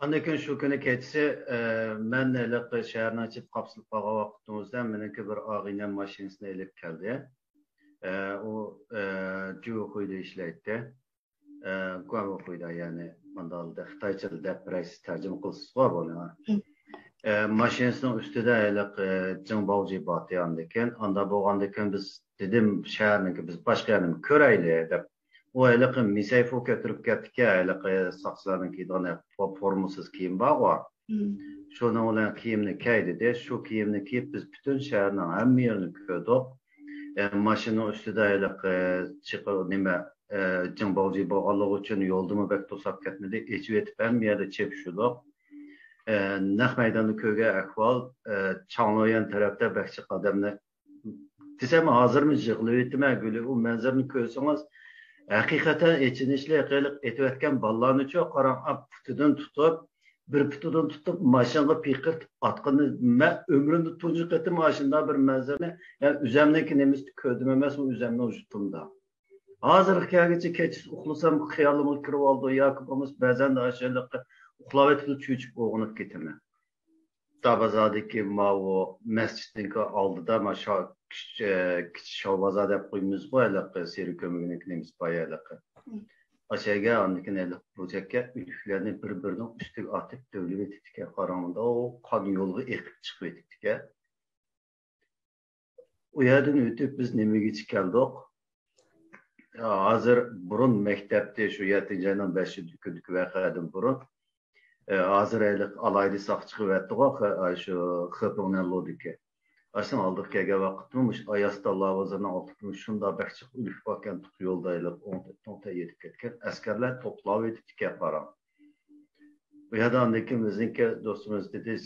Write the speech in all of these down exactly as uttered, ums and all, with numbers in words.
ئاندىن كېيىن شۇ كۈنى كېچىسى، ئە، مەن ھېلىقى شەھەرنىڭ ئىچىدە قاپسىلىپ قالغان ۋاقتىمىزدا مېنىڭكى بىر ئاغىنەم ماشىنىسىنى ئېلىپ كەلدى. ئە، ئۇ، ئە، جۇخۇيدا ئىشلەيتتى. ئە، گۇاڭخۇيدا، يەنى مۇنداق خىتايچە دەپ بېرەيسىز، تەرجىمە قىلسىزغۇ بۇنى. ئە، ماشىنىسىنىڭ ئۈستىدە ھېلىقى جېڭ باۋجى بارتى ئاندىكىن. ئاندا بولغاندىكىن بىز دېدىم، شەھەرنىڭكى بىز باشقا يەرنى كۆرەيلى دەپ. ئۇ ھېلىقى مىسەيفۇ كۆتۈرۈپ كەپتىكەن، ھېلىقى ساقچىلارنىڭ كىيىدىغان فورمىسىز كىيىم بارغۇ. شۇنىڭ بىلەن كىيىمنى كىي دېدى. شۇ كىيىمنى كىيىپ بىز پۈتۈن شەھەرنىڭ ھەممە يېرىنى كۆردۇق. ئە، ماشىنىنىڭ ئۈستىدە ھېلىقى چېقىر نېمە، ئە، جېڭ باۋجى بولغانلىقى ئۈچۈن يولدىمۇ بەك توساپ كەتمىدى. ئېچىۋېتىپ ھەممە يەردە چېپىشىدۇق. ئە، نەق مەيداندا كۆرگەن ئەھۋال، ئە، چاڭلۇيەن تەرەپتە بەك جىق ئادەمنى دېسەم، ھازىرمۇ يىغلىۋېتىمەن، گۈلى. ئۇ مەنزىرىنى كۆرسىڭىز، ھەقىقەتەن ئېچىنىشلىق. ھېلىقى ئېتىۋەتكەن بالىلارنىچۇ قاراڭ، ئا، پۇتىدىن تۇتۇپ، بىر پۇتىدىن تۇتۇپ، ماشىنىغا پىقىرتىپ ئاتقىنى مەن ئۆمرۈمدە تۇنجى قېتىم ئاشۇنداق بىر مەنزىرىنى، يەنى ئۆزەمنىڭكى نېمىسىنى كۆردۈم ئەمەسمۇ، ئۆزەمنىڭ يۇرتۇمدا. ھازىرغا كەلگۈچە كېچىسى ئۇخلىسام، خىيالىمغا كىرىۋالىدۇ ياكى بولمىسا بەزەندە ئاشۇ ھېلىقى ئۇخلاۋېتىپلا چۆچۈپ ئويغىنىپ كېتىمەن. دابازادىكى ماۋۇ مەسچىتنىڭكى ئالدىدا، ما شا-، كىچ-، كىچىك شاۋ بازار دەپ قويىمىزغۇ، ھېلىقى سېرى كۆمۈكنىڭكى نېمىسى بار ھېلىقى. ئاشەگە ئاندىن كېيىن ھېلىقى بۇرجەككە ئۆلۈكلەرنى بىر-بىرىنىڭ ئۈستىگە ئاتىپ دۆۋىلىۋېتىپتىكەن. قاراڭ، مۇنداق قان يولغا ئېقىپ چىقىۋېتىپتىكەن. ئۇ يەردىن ئۆتۈپ بىز نېمىگىچە كەلدۇق؟ ھازىر بۇرۇن مەكتەپتە شۇ يەتتىنچى ئاينىڭ بەشى دۈكۈندىكى ۋەقەدىن بۇرۇن، ئە، ھازىر ھېلىقى ئالاھىدە ساقچى قىلىۋەتتىغۇ، خە-، ئە، شۇ خېپىڭنەنلۇدىكى. ئاشۇنىڭ ئالدىغا كەلگەن ۋاقىتتىمۇ مۇشۇ ئاياستانلا بازىرىنىڭ ئالدىدا شۇنداق بەك جىق ئۆلۈك باركەن، تۇق يولدا ھېلىقى ئوڭ تەتتىڭ تەييىدىپ كەتكەن. ئەسكەرلەر توپلاۋېتىپتىكەن، قاراڭ. ئۇ يەردە ئاندىن كېيىن بىزنىڭكى دوستىمىز دېدى،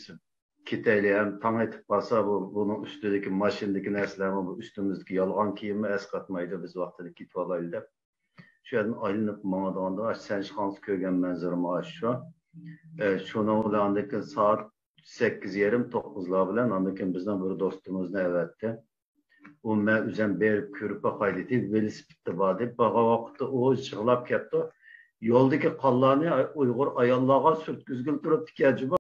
كېتەيلى، ھەم تاڭ ئېتىپ قالسا، بۇ، بۇنىڭ ئۈستىدىكى ماشىنىدىكى نەرسىلەرمۇ، بۇ ئۈستىمىزدىكى يالغان كىيىممۇ ئەسقاتمايدۇ، بىز ۋاقتىدا كېتىۋالايلى دەپ، شۇ يەردىن ئايلىنىپ ماڭىدىغاندا، ئاشۇ سەنشىخاڭسى كۆرگەن مەنزىرىمۇ ئاشۇ. ئە، شۇنىڭ بىلەن ئاندىن كېيىن سائەت سەككىز يېرىم، توققۇزلار بىلەن ئاندىن كېيىن بىزنىڭ بىر دوستىمىزنى ئەۋەتتى. ئۇ، مەن ئۆزۈم بېرىپ كۆرۈپ باقاي دېدى، ۋېلىسىپىتتە بار دەپ. بارغان ۋاقىتتا ئۇ يىغلاپ كەپتۇ. يولدىكى قانلارنى ئۇيغۇر ئاياللارغا سۈرتكۈزگىلى تۇرۇپتىكەن جۇمۇ.